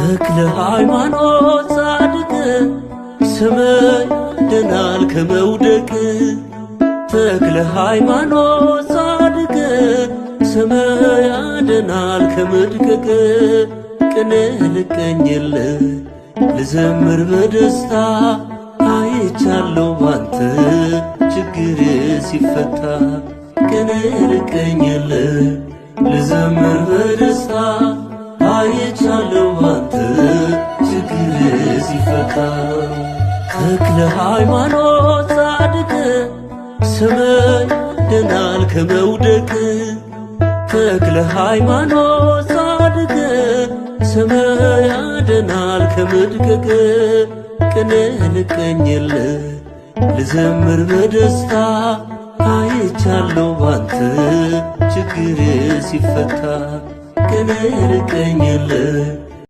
ተክለ ሃይማኖት ጻድቅ ስምህ ያድናል ከመውደቅ። ተክለ ሃይማኖት ጻድቅ ስምህ ያድናል ከመድቀቅ። ቅኔ ልቀኝልህ ልዘምር በደስታ አይቻለሁ ባንተ ችግር ሲፈታ። ቅኔ ልቀኝልህ ልዘምር በደስታ አይቻለሁ ባንተ ችግር ሲፈታ። ተክለ ሃይማኖት ጻድቅ ስምህ ያድናል ከመውደቅ። ተክለ ሃይማኖት ጻድቅ ስምህ ያድናል ከመድቀቅ። ቅኔ ልቀኝልህ ልዘምር በደስታ አይቻለሁ ባንተ ችግር ሲፈታ። ቅኔ ልቀኝልህ